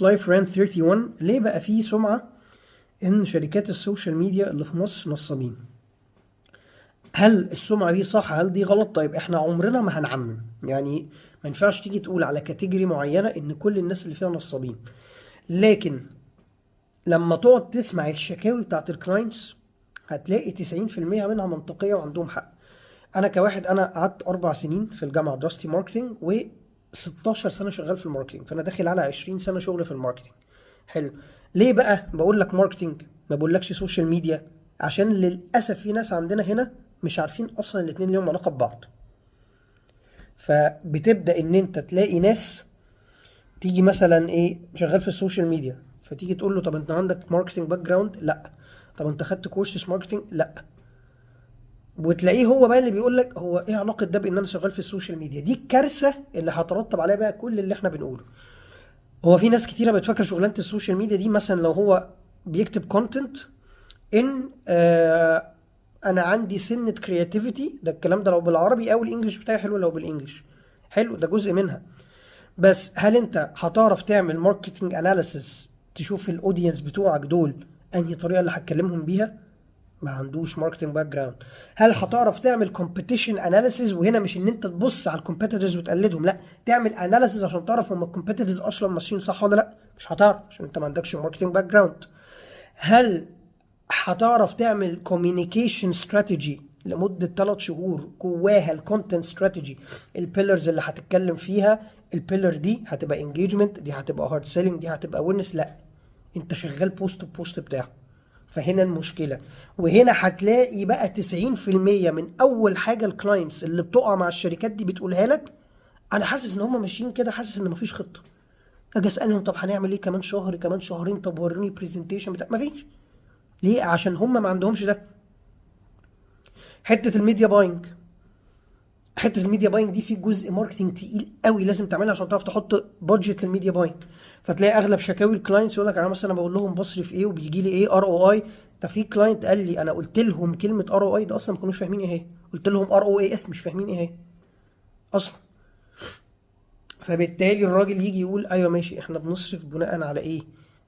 Life Ran 31، ليه بقى في سمعة ان شركات ال social media اللي في مصر نصابين؟ هل السمعة دي صح؟ هل دي غلط؟ طيب احنا عمرنا ما هنعمم، يعني ما ينفعش تيجي تقول على category معينة ان كل الناس اللي فيها نصابين. لكن لما تقعد تسمع الشكاوي بتاعت ال clients هتلاقي 90% منها منطقية وعندهم حق. انا كواحد انا قعدت 4 سنين في الجامعة دراستي marketing، و 16 سنة شغال في ال marketing، فانا داخل على 20 سنة شغل في ال marketing. حلو، ليه بقى بقول لك marketing ما بقولكش social media؟ عشان للاسف في ناس عندنا هنا مش عارفين اصلا الاتنين ليهم علاقة ببعض. فبتبدا ان انت تلاقي ناس تيجي مثلا ايه، شغال في ال social media، فتيجي تقول له طب انت عندك marketing background؟ لا. طب انت خدت courses marketing؟ لا. وتلاقيه هو بقى اللي بيقول لك هو ايه علاقة ده بان انا شغال في ال social media؟ دي الكارثة اللي هترتب عليها بقى كل اللي احنا بنقوله. هو في ناس كتيرة بتفكر شغلانة ال social media دي مثلا لو هو بيكتب content ان انا عندي سنة creativity، ده الكلام ده لو بالعربي او ال English بتاعي حلو، لو بال English حلو، ده جزء منها. بس هل انت هتعرف تعمل marketing analysis، تشوف ال audience بتوعك دول انهي طريقه اللي هتكلمهم بيها؟ ما عندوش marketing background. هل هتعرف تعمل competition analysis؟ وهنا مش ان انت تبص على ال competitors وتقلدهم، لا، تعمل analysis عشان تعرف هم ال competitors اصلا ماشيين صح ولا لا. مش هتعرف عشان انت ما عندكش marketing background. هل هتعرف تعمل communication strategy لمدة 3 شهور جواها ال content strategy، ال pillars اللي هتتكلم فيها، ال pillar دي هتبقى engagement، دي هتبقى hard selling، دي هتبقى awareness؟ لا، انت شغال post post بتاعه. فهنا المشكلة، وهنا هتلاقي بقى 90% من اول حاجة ال clients اللي بتقع مع الشركات دي بتقولها لك: انا حاسس ان هم ماشيين كده، حاسس ان مفيش خطة. اجي اسالهم طب هنعمل ايه كمان شهر، كمان شهرين، طب وريني presentation بتاع، مفيش. ليه؟ عشان هم ما عندهمش ده. حتة ال media buying، حتة ال media buying دي في جزء marketing تقيل قوي لازم تعملها عشان تعرف تحط budget لل media buying. فتلاقي اغلب شكاوي ال clients يقول لك انا مثلا بقول لهم بصرف ايه وبيجي لي ايه ROI. ده في client قال لي انا قلت لهم كلمة ROI ده اصلا ما كانوش فاهمين ايه هي، قلت لهم ROAS مش فاهمين ايه هي اصلا. فبالتالي الراجل يجي يقول ايوه ماشي، احنا بنصرف بناء على ايه؟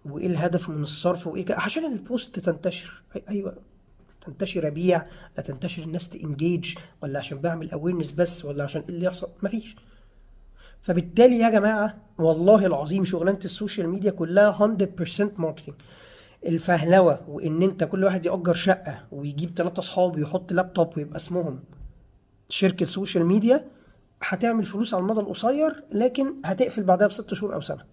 وايه الهدف من الصرف؟ وايه عشان ال post تنتشر. ايوه تنتشر ابيع، لا تنتشر الناس ت engage، ولا عشان بعمل awareness بس، ولا عشان ايه اللي يحصل؟ مفيش. فبالتالي يا جماعة والله العظيم شغلانة ال social media كلها 100% marketing. الفهلوة وان انت كل واحد يأجر شقه ويجيب ثلاثة اصحاب ويحط لابتوب ويبقى اسمهم شركة social media، هتعمل فلوس على المدى القصير لكن هتقفل بعدها ب6 شهور او سنه.